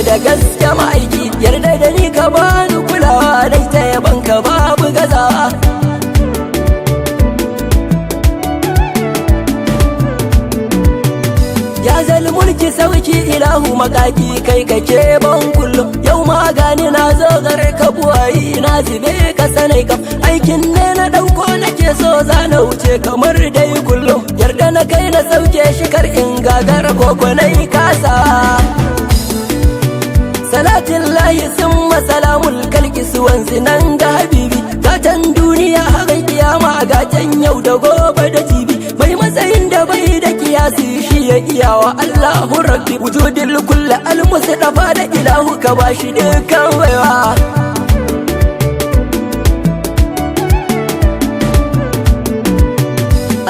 da gaske ma'aiki, yarda da ni ka bani kulawa, dai ta yaban ka babu gazawa. Ya zal mulki sauki ilahu makaki, kai kake ban kullum. Yau ma gani na zo gare ka buwayi, na zube ka sanai kam. Aikin ne na dauko nake so za na wuce kamar dai kullum. Yarda na kai na sauke shi kar in gagara koko na yi kasa. Salatin lahi summa salamul kalki suwan zinan ga habibi. Gatan duniya har kiyama, gatan yau da gobe da jibi. Mai matsayin da bai da kiyasi shi ya iyawa Allahu Rabbi. Wujudil kulli almusdafa da ilahu ka bashi dukkan baiwa.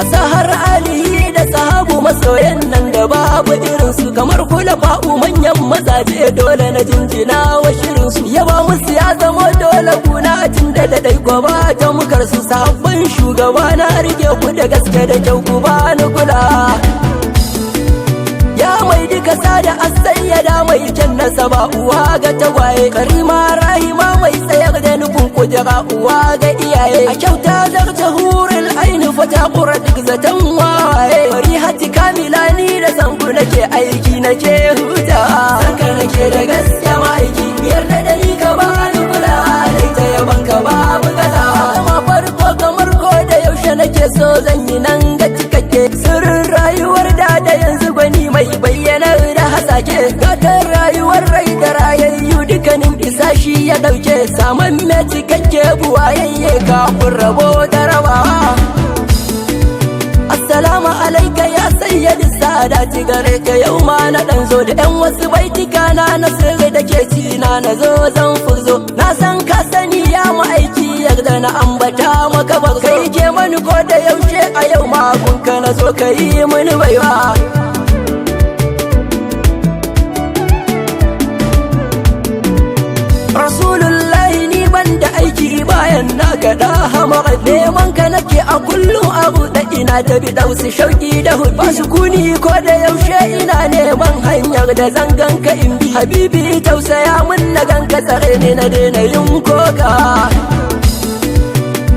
Asahar alihi da sahabu masoyan nan da babu irinsu, kamar kulafa'u manyan mazaje dole na jinjina wa shirinsu. Yaba musu ya zama dole kuna tun da daɗai gwaba ta mukar su. Sabbin shugaba na rike ku da gaske da kyau ku ba ni kula. Ya mai duka sada asayyada mai kyan nasaba uwa ga tagwaye, karima rahima mai tsayar da nufin kujera uwa ga iyaye. A kyauta zarta hurul aini fata kura duk zaton wawaye. Bari hati kamila ni da sanku nake aiki nake hutawa. Sanka nake da gaske ma'aiki, yarda da ni ka bani kula, dai ta yaban ka babu gazawa. Amma farko kamar ko da yaushe nake so zan yi nan ga cikakke sirrin rayuwar da da yanzu gwani mai bayyanar da hasake. Gatan rayuwar rai da rayayyu dukkanin isa shi ya dauke. Saman mai cikakke buwayayye kafin rabo da rabawa. Assalamu alaika ya sayyadi sadati gare ka yau ma na dan zo da yan wasu baitika na na sirri da ke ci na na zo zan furzo. Na san ka sani ya ma'aiki, yarda na ambata maka bar kai ke mani ko da yaushe. A yau ma gunka na zo ka yi mini baiwa. Rasulullahi ni ban da aiki bayan na gaɗa hamara. Neman ka nake a kullum a buɗe ina ta bi ɗausu shauƙi da hudu. Ba sukuni ko da yaushe ina neman hanyar da zangan ka in bi. Habibi tausaya mun na ganka tsare ni na daina yin koka.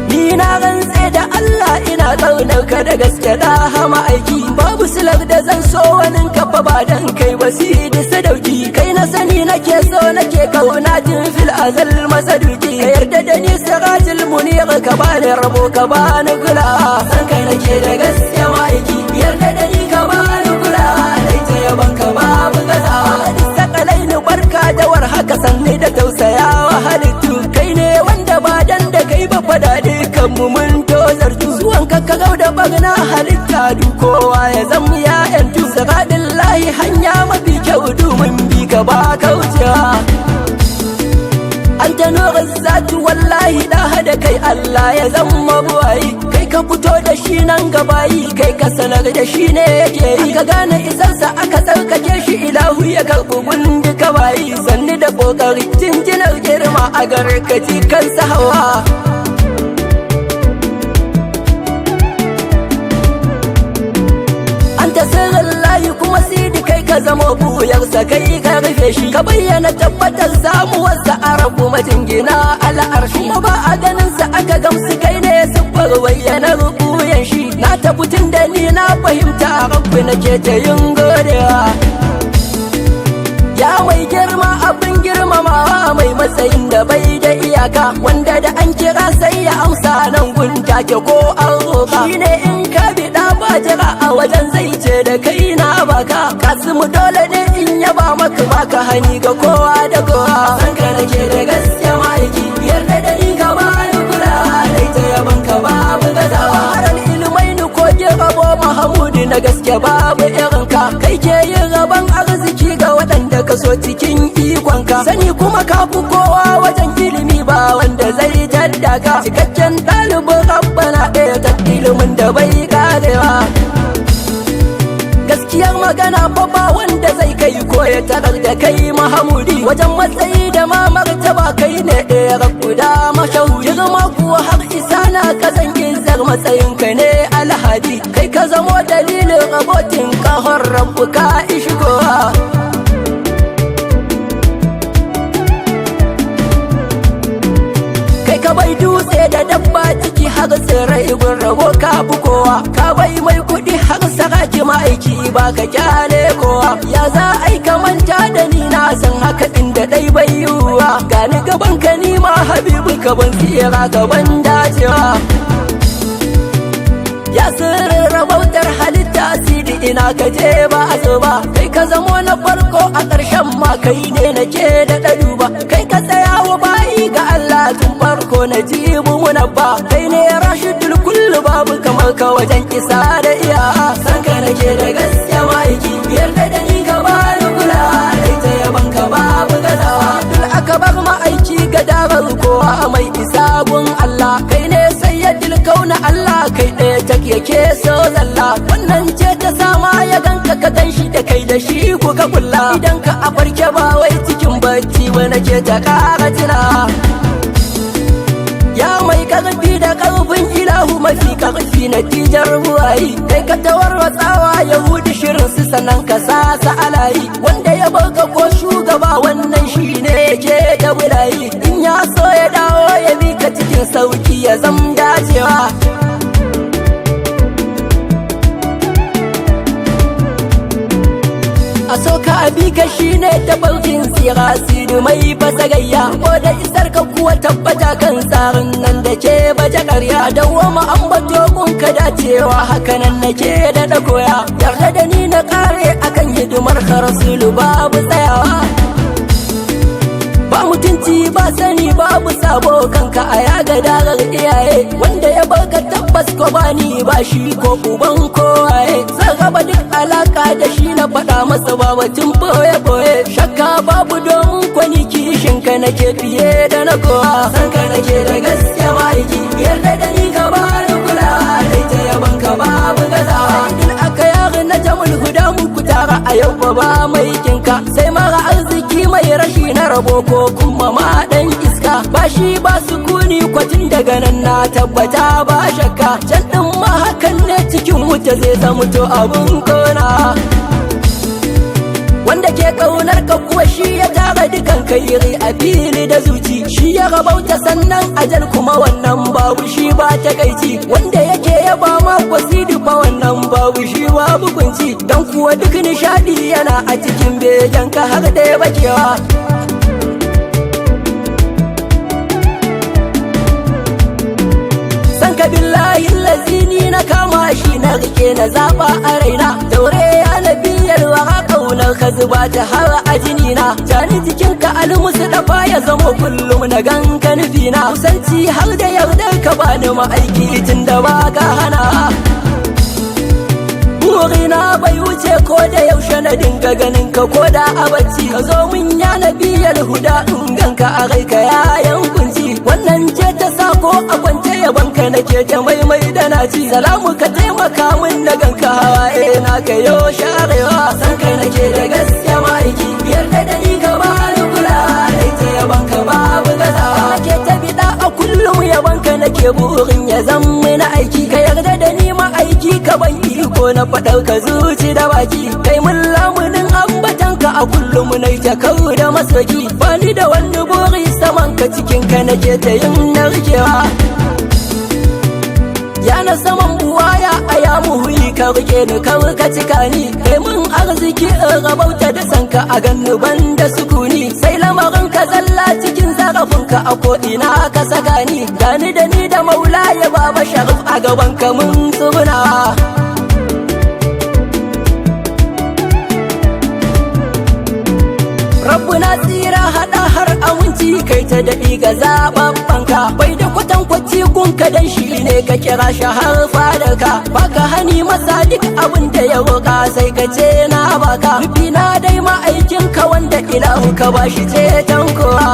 Ni na rantse da Allah ina ƙaunar ka da gaske da hama aiki. Babu silar da zan so wani kafa ba dan kai ba da sadauki. Kai na sani nake so nake kauna jin fil azal masaduki. Ka yarda da ni sirajul munir ka bani rabo ka bani kula. San kai nake da gaske ma'aiki, yarda da ni ka bani kula, dai ta yaban ka babu gazawa. Sakalai ni barka da war haka sanni da tausayawa halittu. Kai ne wanda ba dan da kai ba fada dukkanmu mun tozartu. Zuwan ka ka da bagna halitta du kowa ya zama ya yantu. Siradin lahi hanya mafi kyau domin bi ka ba kaucewa. An ta nura zatu wallahi da hada kai Allah ya zama buwayi. Kai ka fito da shi nan gabayi, kai ka sanar da shi ne yake yi. Aka gane isarsa aka tsarkake shi ilahu ya karɓi gunduka bayi. Sanni da kokari jinjinar girma a gare ka kansa hawa. Anta sirrin layi kuma sidi kai ka zama buyarsa kai ka rufe shi. Ka bayyana tabbatar samuwarsa a rabu majingina al'arshi. Kuma ba a ganinsa aka gamsu kai ne siffar bayyanar buyan shi. Na tabbutin da ni na fahimta a rabu nake ta yin godewa. Ya mai girma abin girmamawa mai matsayin da bai da iyaka, wanda da an kira sai ya amsa nan gun take ko an roka. Shine in ka biɗa ba jira a wajen zai ce da kai na baka. Kasimu dole ne in yaba maka baka hani ga kowa da kowa. San ka nake da gaske ma'aiki, yarda da ni ka bani kula, dai ta yaban ka babu gazawa. Haral ilmai ni ko rabo Mahamudu na gaske babu irinka. Kai ke yin rabon arziki ga waɗanda ka so cikin ikonka. Sani kuma ka fi kowa wajen ilimi ba wanda zai jaddaka. Cikakken ɗalibin rabbana ɗaya ta ilimin da bai karewa. Gaskiyar magana fa ba wanda zai kai ko ya tarar da kai Mahamudi. Wajen matsayi da ma martaba kai ne ɗaya rabu da mashahu. Girma kuwa har isa na kasan izar matsayin ka ne alhadi. Kai ka zamo dalilin rabotin kahon rabu ka ishi kowa. tsirai gun rabo ka fi kowa. Ka bai mai kuɗi har saraki ma'aiki ba ka kyale kowa. Ya za ai ka manta da ni, na san haka inda ɗai bai yiwuwa. Gani gaban ka ni ma habibu, ka ban tsira ka ban dacewa. Ya sirrin rabautar halitta sidi, ina ka je ba a zo ba. Kai ka zamo na farko a ƙarshen ma, kai ne nake da ɗaru ba. Kai ka tsaya wa bayi ga Allah tun farko, na jibu munabba. Kai ne rashidul kullu, babu kamar ka wajen isa da iya. San ka nake da gaskiya ma'aiki, yarda da ni ka bani kula, dai ta yaban ka babu gazawa. Dul aka bar ma'aiki ga dabar kowa mai isa gun Allah. Kai ne sayyidul kauna Allah, kai ɗaya tak yake so zalla. Wannan ce ta sama ya ganka ka gan shi, da kai da shi kuka kulla. Idan ka a farke ba wai cikin bacci ba, nake ta ƙara tuna. Ya mai karfi da karfin ilahu, mafi karfi natijar buwayi. Kai ka tawarwatsawa yahudi shirin su, sannan ka sa sa alayi. Wanda ya barka ko shugaba, wannan shi ne yake da bulayi. In ya so ya dawo ya bi ka cikin sauki, ya zam dacewa. A so ka abi ka shine tafarkin tsira sidi mai fasa gayya. Ko da isar ka kuwa tabbata kan tsarin nan da ke baje karya. Dawwama ambato kun ka dacewa, hakanan nake da da koya. Yarda da ni na kare akan hidimar ka rasulu, babu tsayawa. Ba mutunci ba sani babu sabo kanka a yaga darar iyaye. Wanda ya barka tabbas ko bani ba shi ko uban kowaye. Zan raba duk alaka da shi, na faɗa masa ba batun boye boye. Shakka babu domin kwani kishin ka nake fiye da na kowa. San ka nake da gaskiya ma'aiki, yarda da ni ka bani kula, dai ta yaban ka babu gazawa. Idan aka yari na jamul huda muku tara a yau ba ba mai kinka. Sai mara arziki mai rashi na rabo ko kuma ma dan iska. Ba shi ba sukuni kwatin daga nan na tabbata ba shakka. Can din ma hakan ne, cikin wuta zai zama to abun kona. Wanda ke kaunar ka kuwa shi ya tara dukan kairi a fili da zuci. Shi ya rabauta sannan ajal kuma wannan babu shi ba takaici. Wanda yake yaba ma kwasidi fa, wannan babu shi babu kunci. Dan kuwa duk nishadi yana a cikin begen ka har da ya bakewa. San ka billahi lazini na kama shi, na rike na zaba a raina. Daure ya nabiyar wa kaunar ka zuba ta har a jini na. Jani jikinka almusu dafa ya zama kullum na ganka nufina. Kusanci har da yardar ka bani ma'aiki tun da ba ka hana. Burina bai wuce ko da yaushe na dinga ganin ka ko da a bacci. Ka zo min ya nabiyar huda, in ganka a rai ka yayan kunci. Wannan ce ta sa ko a kwance yabanka nake ta maimai da naci. Salamu ka taimaka min na ganka, hawaye na ka yo sharewa. San kai nake da gaskiya ma'aiki, yarda da ni ka bani kula, dai ta yabanka babu gazawa. Nake ta biɗa a kullum yabanka nake burin ya zama na aiki. Ka yarda da ni ma'aiki, ka ban iko na faɗar ka zuci da baki. Kai mun lamunin ambatanka a kullum na ta kau da masoki. Bani da wani buri saman ka, cikin ka nake ta yin narkewa. Ya na saman buwaya a ya muhuyi, ka rike ni kar ka cika ni. Kai mun arziki in rabauta da sanka a ganni ban da sukuni. Sai lamarin ka zalla cikin zarafin ka a ko'ina ka saka ni. Gani da ni da maula ya baba sharif a gaban ka mun tsuguna. Rabbu na tsira hada har aminci kai ta daɗi ga zaɓaɓɓanka. Bai da kwatankwaci gunka dan shi ne ka kira shi har fadarka. Baka hani masa duk abin da ya roƙa, sai ka ce na baka. Nufi na dai ma'aikinka wanda ilahu ka bashi ceton kowa.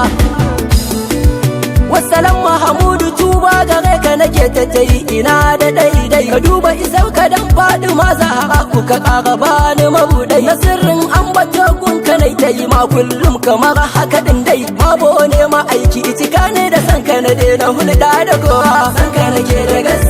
Wasalam Mahamudu, tuba gare ka nake ta tayi ina da daidai. Ka duba isar ka dan faɗi ma zahara ku ka ƙara bani mabudai. Na sirrin ambato gunka nai ta yi ma kullum kamar haka din dai. Mabo ne ma aiki cika ne da san ka na daina hulɗa da kowa. San ka nake da gaskiya.